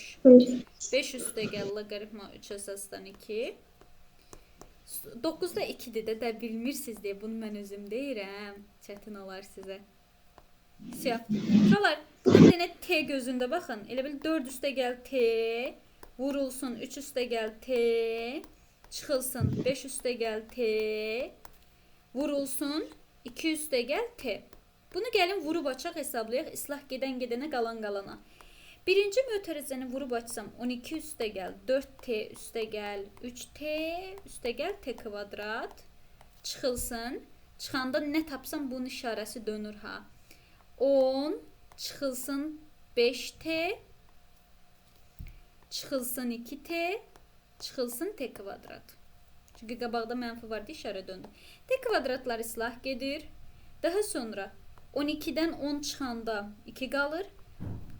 5 üstə gəl loqaritma 3 əsasdan 2. 9-da 2-dir də, də bilmirsiniz deyə bunu mən özüm deyirəm. Çətin olar sizə. Siyah. Uşaqlar, burada bir dənə T gözündə baxın. Elə bil 4 üstə gəl T, vurulsun 3 üstə gəl T, çıxılsın 5 üstə gəl T, vurulsun 2 üstə gəl T. Bunu gəlin vurub açaq hesablayaq. İslah gedən gedənə, qalan qalana. Birinci mötərizəni vurub açsam 12 üstə gəl 4T üstə gəl 3T üstə gəl T kvadrat çıxılsın. Çıxanda nə tapsam bunun işarəsi dönür ha. 10 çıxılsın 5T çıxılsın 2T çıxılsın T kvadrat. Çünki qabaqda mənfi vardı, işarə döndü. T kvadratlar islah gedir. Daha sonra 12-dən 10 çıxanda 2 qalır.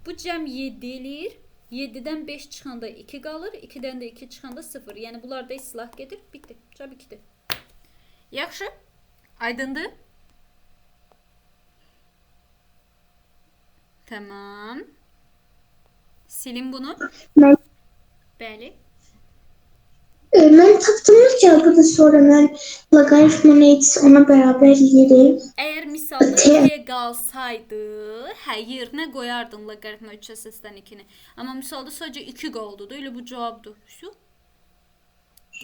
Bu cəm 7 eləyir. 7-dən 5 çıxanda 2 qalır. 2-dən də 2 çıxanda 0. Yəni bunlar da islah gedir. Bitdi. Cavab 2-dir. Yaxşı. Aydındır? Tamam. Silin bunu. Bəli. Mən tapdığımız cavabı da sonra mən loqaritma neydisə ona bərabər eləyirəm. Əgər misalda T qalsaydı, hə, yerinə qoyardın loqaritma 3 əsasdan 2-ni. Amma misalda sadəcə 2 qaldı da, elə bu cavabdır. Şu.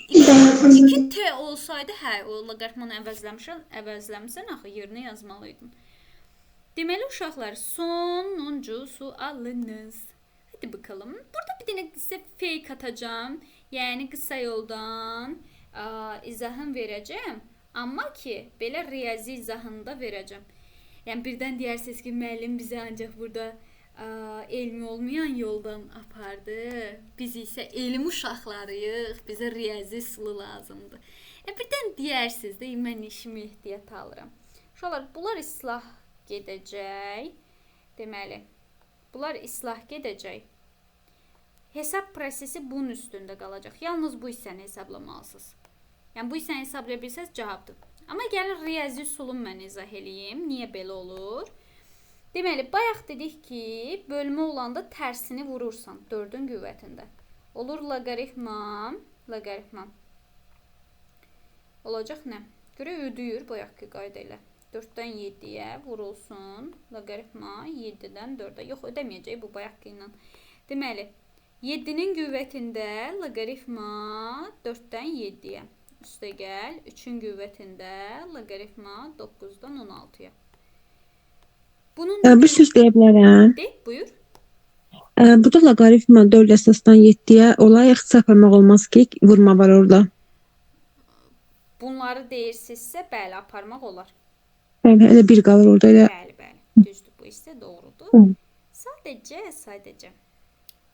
2T olsaydı, hə, o loqaritmanı əvəzləmişsən axı, yerinə yazmalıydın. Deməli, uşaqlar, sonuncu sualınız. Hadi bakalım. Burada bir dənə sizə fake atacağım. Yəni qısa yoldan izahını verəcəm. Amma ki, belə riyazi izahını da verəcəm. Yəni birdən deyərsiniz ki, müəllim bizə ancaq burada elmi olmayan yoldan apardı. Biz isə elm uşaqlarıyıq. Bizə riyazi üsulu lazımdır. Birdən deyərsiniz də, mən işimi ehtiyat alıram. Uşaqlar, bunlar islah gedəcək. Deməli, bunlar islah gedəcək. Hesab prosesi bunun üstündə qalacaq. Yalnız bu hissəni hesablamalısınız. Yəni, bu hissəni hesablaya bilsəz cavabdır. Amma gəlin riyazi üsulunu mən izah eləyim. Niyə belə olur? Deməli, bayaq dedik ki, bölmə olanda tərsini vurursan 4-ün qüvvətində. Olur loqaritma, loqaritma. Olacaq nə? Görək ödəyir bayaqki qayda ilə. 4-dən 7-yə vurulsun. Loqaritma 7-dən 4-ə. Yox, ödəməyəcək bu bayaqki ilə. Deməli, 7-nin qüvvətində loqaritma 4-dən 7-yə. Üstə gəl, 3-ün qüvvətində loqaritma 9-dan 16-ya. Bunun Bir söz deyə bilərəm. De, buyur. Burada loqaritma 4 əsasdan 7-yə olay ixtisar aparmaq olmaz ki, vurma var orada. Bunları deyirsinizsə, bəli, aparmaq olar. Bəli, elə bir qalır orada elə. Bəli, bəli. Düzdür, bu hissə doğrudur. Hı. Sadəcə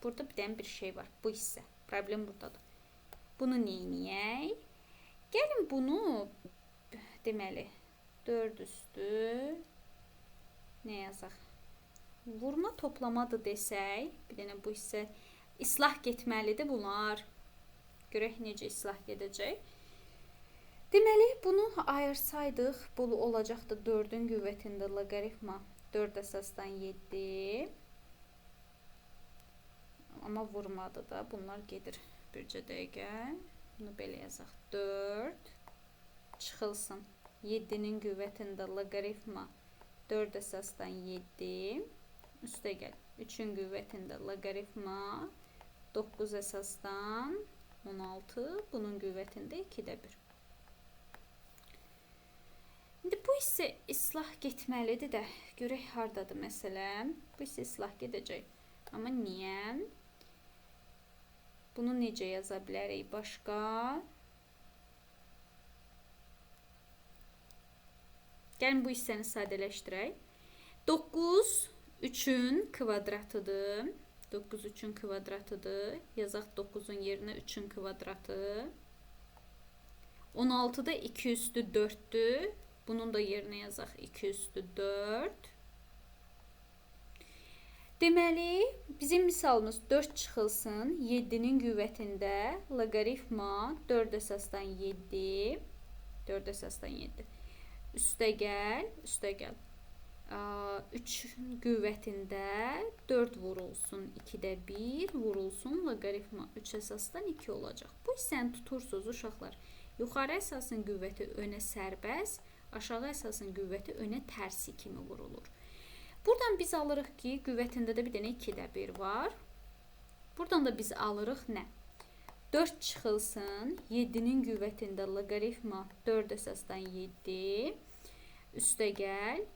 burada bir dənə bir şey var. Bu hissə. Problem buradadır. Bunu neyniyək? Gəlin bunu deməli 4 üstü nə yazaq? Vurma toplamadır desək, bir dənə bu hissə islah getməlidir bunlar. Görək necə islah gedəcək. Deməli, bunu ayırsaydıq, bu olacaqdı 4-ün qüvvətində loqaritma 4 əsasdan 7. Amma vurmadı da, bunlar gedir. Bircə dəqiqə. Bunu belə yazaq. 4 çıxılsın. 7-nin qüvvətində loqaritma 4 əsasdan 7. Üstə gəl. 3-ün qüvvətində loqaritma 9 əsasdan 16. Bunun qüvvətində 2-də 1. İndi bu hissə islah getməlidir də. Görək hardadır məsələ. Bu hissə islah gedəcək. Amma niyə? Bunu necə yaza bilərik başqa? Gəlin bu hissəni sadələşdirək. 9 3-ün kvadratıdır. 9 3-ün kvadratıdır. Yazaq 9-un yerinə 3-ün kvadratı. 16-da 2 üstü 4-dür. Bunun da yerinə yazaq 2 üstü 4. Deməli, bizim misalımız 4 çıxılsın 7-nin qüvvətində loqaritma 4 əsasdan 7. 4 əsasdan 7. Üstə gəl, üstə gəl. 3 qüvvətində 4 vurulsun 2-də 1 vurulsun loqaritma 3 əsasdan 2 olacaq. Bu hissəni tutursunuz uşaqlar. Yuxarı əsasın qüvvəti önə sərbəst, aşağı əsasın qüvvəti önə tərsi kimi vurulur. Buradan biz alırıq ki, qüvvətində də bir dənə 2-də 1 var. Buradan da biz alırıq nə? 4 çıxılsın 7-nin qüvvətində loqaritma 4 əsasdan 7. Üstə gəl.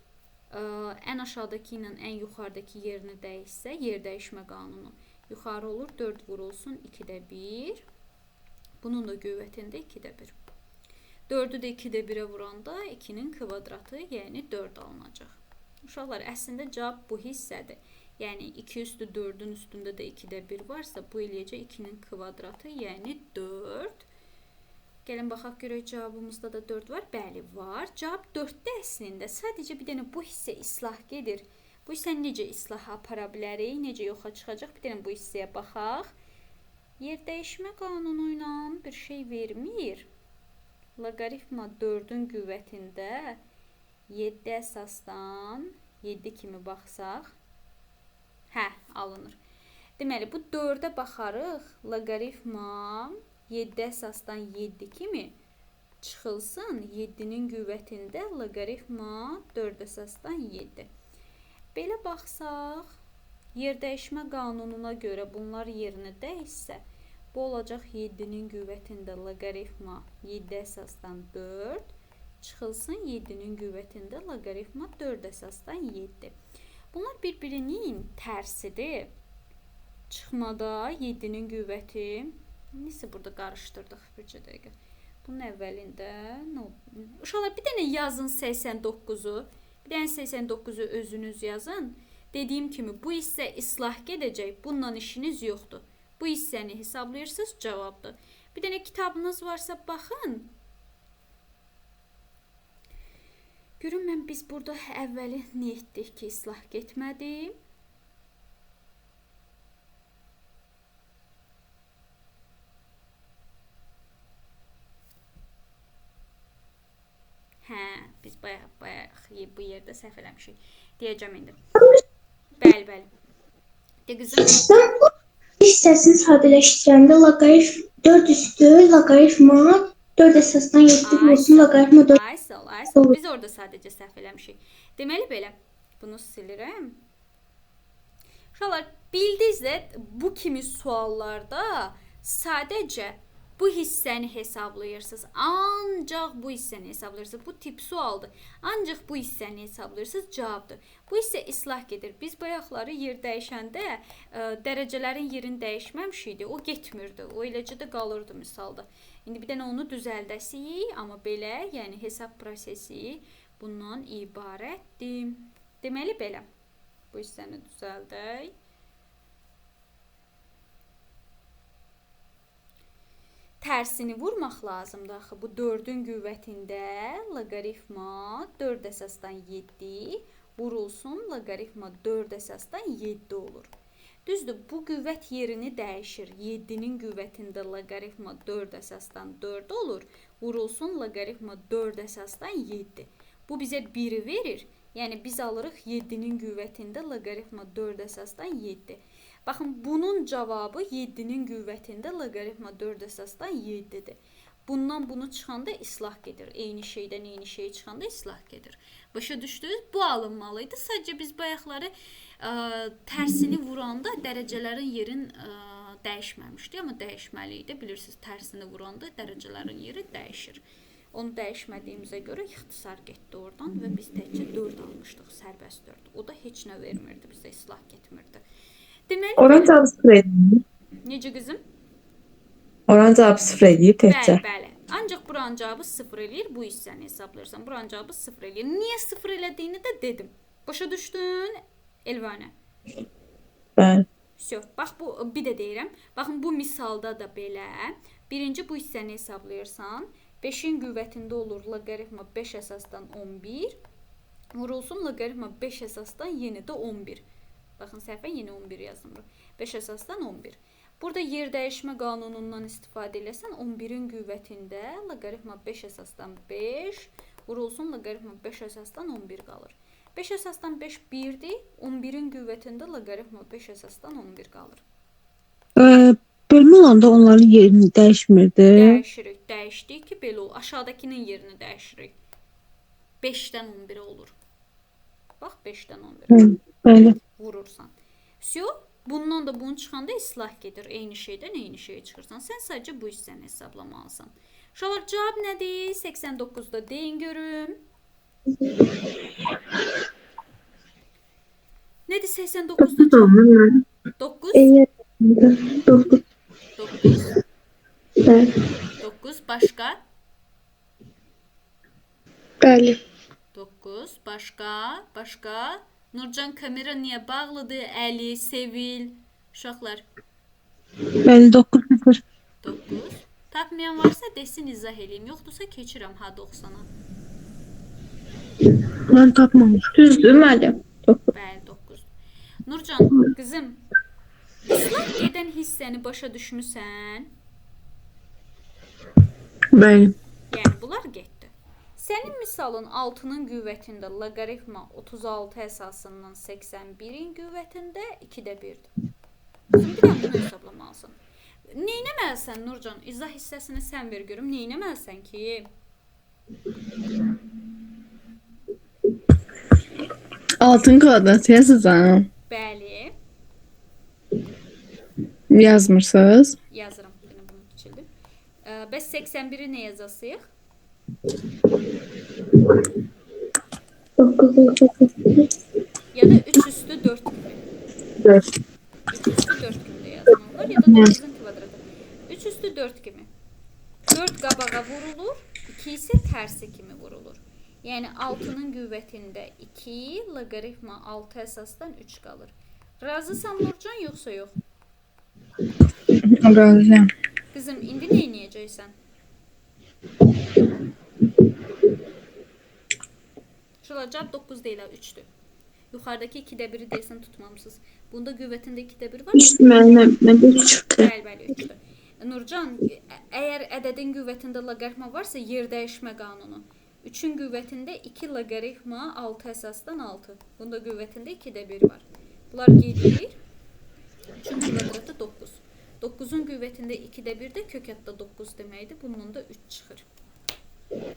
Ən aşağıdakı ilə ən yuxarıdakı yerini dəyişsə, yer dəyişmə qanunu. Yuxarı olur 4 vurulsun 2-də 1. Bunun da qüvvətində 2-də 1. 4-ü də 2-də 1-ə vuranda 2-nin kvadratı, yəni 4 alınacaq. Uşaqlar, əslində cavab bu hissədir. Yəni 2 üstü 4-ün üstündə də 2-də 1 varsa, bu eləyəcək 2-nin kvadratı, yəni 4. Gəlin baxaq görək cavabımızda da 4 var. Bəli, var. Cavab 4-də əslində. Sadəcə bir dənə bu hissə islah gedir. Bu hissəni necə islaha apara bilərik, necə yoxa çıxacaq? Bir dənə bu hissəyə baxaq. Yer dəyişmə qanunu ilə bir şey vermir. Loqaritma 4-ün qüvvətində 7 əsasdan 7 kimi baxsaq, hə, alınır. Deməli, bu 4-ə baxarıq. Loqaritma 7 əsasdan 7 kimi çıxılsın 7-nin qüvvətində loqaritma 4 əsasdan 7. Belə baxsaq, yer dəyişmə qanununa görə bunlar yerini dəyişsə, bu olacaq 7-nin qüvvətində loqaritma 7 əsasdan 4, çıxılsın 7-nin qüvvətində loqaritma 4 əsasdan 7. Bunlar bir-birinin tərsidir. Çıxmada 7-nin qüvvəti, nəsə burada qarışdırdıq bircə dəqiqə. Bunun əvvəlində nə oldu? Uşaqlar, bir dənə yazın 89-u. Bir dənə 89-u özünüz yazın. Dediyim kimi bu hissə islah gedəcək. Bununla işiniz yoxdur. Bu hissəni hesablayırsınız, cavabdır. Bir dənə kitabınız varsa baxın. Görün, mən biz burada əvvəli nə etdik ki, islah getmədi. Hə, biz bayaq bu yerdə səhv eləmişik. Deyəcəm indi. Bəli, bəli. De qızım. Ben bu hissəsini sadələşdirəndə loqaritm 4 üstü loqaritma 4 əsasdan 7 vurulsun loqaritma 4. Ay sağ ol, ay sağ ol. Biz orada sadəcə səhv eləmişik. Deməli belə. Bunu silirəm. Uşaqlar, bildiniz də bu kimi suallarda sadəcə bu hissəni hesablayırsınız. Ancaq bu hissəni hesablayırsınız. Bu tip sualdır. Ancaq bu hissəni hesablayırsınız, cavabdır. Bu hissə islah gedir. Biz bayaqları yer dəyişəndə dərəcələrin yerini dəyişməmişik. O getmirdi. O eləcə də qalırdı misalda. İndi bir dənə onu düzəldəsik, amma belə, yəni hesab prosesi bundan ibarətdir. Deməli belə. Bu hissəni düzəldək. Tərsini vurmaq lazımdır axı. Bu 4-ün qüvvətində loqaritma 4 əsasdan 7 vurulsun loqaritma 4 əsasdan 7 olur. Düzdür, bu qüvvət yerini dəyişir. 7-nin qüvvətində loqaritma 4 əsasdan 4 olur. Vurulsun loqaritma 4 əsasdan 7. Bu bizə 1-i verir. Yəni biz alırıq 7-nin qüvvətində loqaritma 4 əsasdan 7. Baxın, bunun cavabı 7-nin qüvvətində loqaritma 4 əsasdan 7-dir. Bundan bunu çıxanda islah gedir. Eyni şeydən eyni şey çıxanda islah gedir. Başa düşdünüz? Bu alınmalıydı. Sadəcə biz bayaqları tərsini vuranda dərəcələrin yerin dəyişməmişdi. Amma dəyişməli idi. Bilirsiniz, tərsini vuranda dərəcələrin yeri dəyişir. Onu dəyişmədiyimizə görə ixtisar getdi oradan və biz təkcə 4 almışdıq, sərbəst 4. O da heç nə vermirdi, bizə islah getmirdi. Deməli, Oran cavabı 0 eləyir. Necə qızım? Oran cavabı 0 eləyir təkcə. Bəli, bəli. Ancaq buranın cavabı 0 eləyir. Bu hissəni hesablayırsan. Buranın cavabı 0 eləyir. Niyə 0 elədiyini də dedim. Başa düşdün, Elvanə? Bəli. Vsyo. Bax bu bir də deyirəm. Baxın bu misalda da belə. Birinci bu hissəni hesablayırsan. 5-in qüvvətində olur loqaritma 5 əsasdan 11. Vurulsun loqaritma 5 əsasdan yenə də 11. Baxın səhvə yenə 11 yazdım. 5 əsasdan 11. Burada yer dəyişmə qanunundan istifadə eləsən 11-in qüvvətində loqaritma 5 əsasdan 5 vurulsun loqaritma 5 əsasdan 11 qalır. 5 əsasdan 5 1-dir. 11-in qüvvətində loqaritma 5 əsasdan 11 qalır. Bölmə olanda onların yerini dəyişmirdi. Dəyişirik. Dəyişdik ki, belə olur. Aşağıdakının yerini dəyişirik. 5-dən 11 olur. Bax 5-dən 11 Bəli. Vurursan. Vsyo, bundan da bunu çıxanda islah gedir. Eyni şeydən eyni şeyə çıxırsan. Sən sadəcə bu hissəni hesablamalısan. Uşaqlar, cavab nədir? 89-da deyin görüm. Nədir 89-da cavab? 9. 9. 9. Bəli. 9. Başqa? Bəli. 9. Başqa? Başqa? Nurcan, kamera niyə bağlıdır? Əli, Sevil, uşaqlar. Bəli, 9 0. 9. Tapmayan varsa desin, izah eləyim. Yoxdursa keçirəm ha 90-a. Mən tapmamışam. Düzdür müəllim? Bəli, 9. Nurcan, qızım, islah gedən hissəni başa düşmüsən? Bəli. Yəni bunlar getdi. Sənin misalın 6-nın qüvvətində loqaritma 36 əsasından 81-in qüvvətində 2-də 1-dir. Qızım, bir də bunu hesablamalısan. Neynəməlisən Nurcan? İzah hissəsini sən ver görüm. Neynəməlisən ki? 6-ın kvadratı yazacağam. Bəli. Yazmırsınız. Yazıram. Yenə bunu kiçildim. Bəs 81-i nə yazasıyıq? 9. Ya da 3 üstü 4 kimi. 4. 3 üstü 4 kimi də yazmaq olar. Ya da 9-un kvadratı. 3 üstü 4 kimi. 4 qabağa vurulur, 2 isə tərsi kimi vurulur. Yəni 6-nın qüvvətində 2 loqaritma 6 əsasdan 3 qalır. Razısan Nurcan, yoxsa yox? Razıyam. Qızım, indi nə eləyəcəksən? Şula, cavab 9 deyil, 3-dür. Yuxarıdakı 2-də 1-i deyəsən tutmamısınız. Bunda qüvvətində 2-də 1 var. 3 müəllim, məndə 3 çıxdı. Bəli, bəli, 3-dür. Nurcan, əgər ədədin qüvvətində loqaritma varsa, yer dəyişmə qanunu. 3-ün qüvvətində 2 loqaritma 6 əsasdan 6. Bunda qüvvətində 2-də 1 var. Bunlar gedir. 3-ün kvadratı 9. 9-un qüvvətində 2-də 1 də kök ətdə 9 deməkdir. Bundan da 3 çıxır.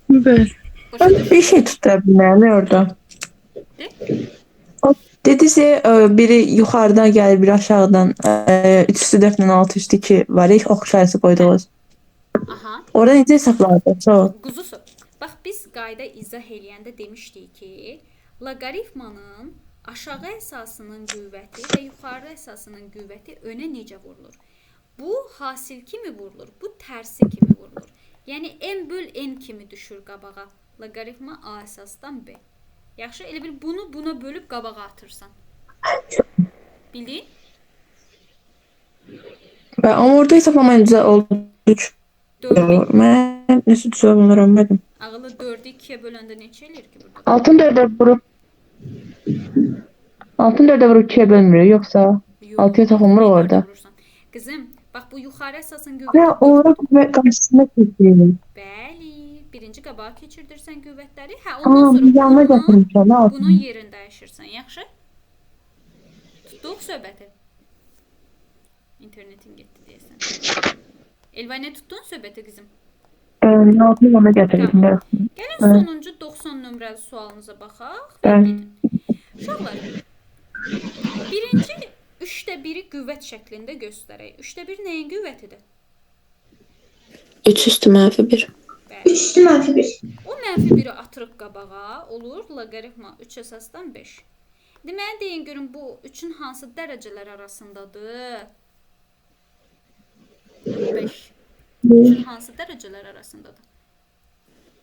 Bəli. Başa Ben bir şey tuta bilmərəm orada. De? O dedisi biri yuxarıdan gəlir, biri aşağıdan. 3 üstü 4 ilə 6 üstü 2 var. İlk ox işarəsi qoyduğunuz. Aha. Orada necə hesabladınız? Çox. Quzusu. Bax biz qayda izah eləyəndə demişdik ki, loqaritmanın aşağı əsasının qüvvəti və yuxarı əsasının qüvvəti önə necə vurulur? Bu hasil kimi vurulur, bu tərsi kimi vurulur. Yəni m böl n kimi düşür qabağa. Loqaritma a əsasdan b. Yaxşı, elə bil bunu buna bölüb qabağa atırsan. Bildin? Bəli, amma orada hesablama necə oldu? 4-ü Mən nəsə düzə öyrənmədim. ağılı 4-ü 2-yə böləndə neçə eləyir ki burada? 6-nı 4-ə vurub 6-nı 4-ə vurub 2-yə bölmürük, yoxsa Yox, 6-ya toxunmuruq bir orada. vurursan. Qızım, bax bu yuxarı əsasın Hə, qüvvəti ora qüvvət qarşısına keçirik. Bəli, birinci qabağa keçirdirsən qüvvətləri. Hə, ondan Ha, sonra yanına bunun, gətirmişəm bunun altını. yerini dəyişirsən. Yaxşı? Tutduq söhbəti. İnternetin getdi deyəsən. Elvanə tutdun söhbəti qızım? Bəli, altını yanına gətirdim. Tamam. Gəlin Bəli. sonuncu 90 nömrəli sualımıza baxaq və Bəli. gedin. Uşaqlar, birinci 3-də 1-i qüvvət şəklində göstərək. 3-də 1 nəyin qüvvətidir? 3 üstü mənfi 1. Bəli. 3 üstü mənfi 1. O mənfi 1-i atırıq qabağa, olur loqaritma 3 əsasdan 5. Deməli deyin görün bu 3-ün hansı dərəcələr arasındadır? 5. 3-ün hansı dərəcələr arasındadır?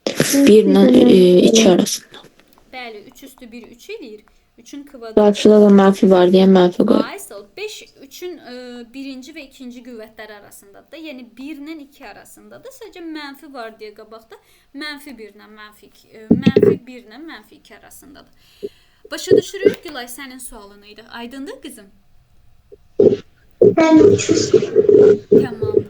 1 ilə 2 arasında. Bəli, 3 üstü 1 3 eləyir. 3-ün kvadratı. Qarşıda da mənfi var deyə mənfi qoy. Ay, sağ ol. 5 3-ün birinci və ikinci qüvvətləri arasındadır da. Yəni 1 ilə 2 arasındadır. Sadəcə mənfi var deyə qabaqda mənfi 1 ilə mənfi 2, mənfi 1 ilə mənfi 2 arasındadır. Başa düşürük Gülay sənin sualın idi. Aydındır qızım? Bəli, uçuz. Tamamdır.